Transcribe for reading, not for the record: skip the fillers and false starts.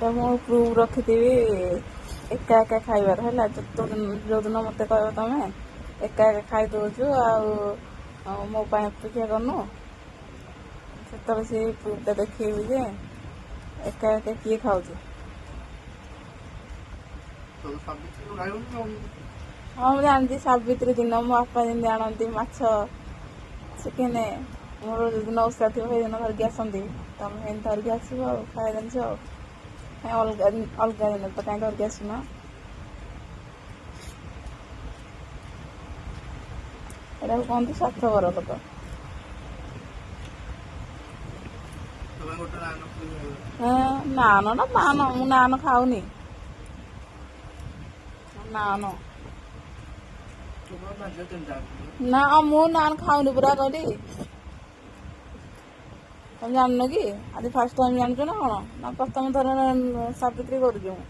ଏଇଟା ମୁଁ ପ୍ରୁଫ୍ ରଖିଥିବି ଏକା ଏକା ଖାଇବାର ହେଲା। ଯୋଉଦିନ ମୋତେ କହିବ ତମେ ଏକା ଏକା ଖାଇଦଉଛୁ ଆଉ ମୋ ପାଇଁ ଅପେକ୍ଷା କରୁନୁ, ସେତେବେଳେ ସେ ପ୍ରୁଫ୍ଟା ଦେଖେଇବି ଯେ ଏକା ଏକା କିଏ ଖାଉଛି। ହଁ, ମୁଁ ଜାଣିଛି। ସାବିତ୍ରୀ ଦିନ ମୋ ବାପା ଯେମିତି ଆଣନ୍ତି ମାଛ, ଚିକେନ, ମୋର ଯୋଉଦିନ ଓଷା ଥିବ ସେଇଦିନ ଧରିକି ଆସନ୍ତି। ତମେ ସେମିତି ଧରିକି ଆସିବ ଆଉ ଖାଇବା ଜିନିଷ। ଆଉ କାଇଁ ଅଲଗା ଅଲଗା ଦିନ ତ କାଇଁ ଧରିକି ଆସୁନ? ଏଟାକୁ କହନ୍ତି ସ୍ୱାର୍ଥପର ଲୋକ। ନାନ ନା ପାନ, ମୁଁ ନାନ ଖାଉନି। ନାନ ନା, ମୁଁ ନାନ ଖାଉନି ପୁରା କହିଲି। ତମେ ଜାଣିନ କି? ଆଜି ଫାର୍ଷ୍ଟ ଟାଇମ୍ ଜାଣୁଛ ନା କ'ଣ? ନା ପ୍ରଥମ ଥର ସାବିତ୍ରୀ କରୁଛି ମୁଁ।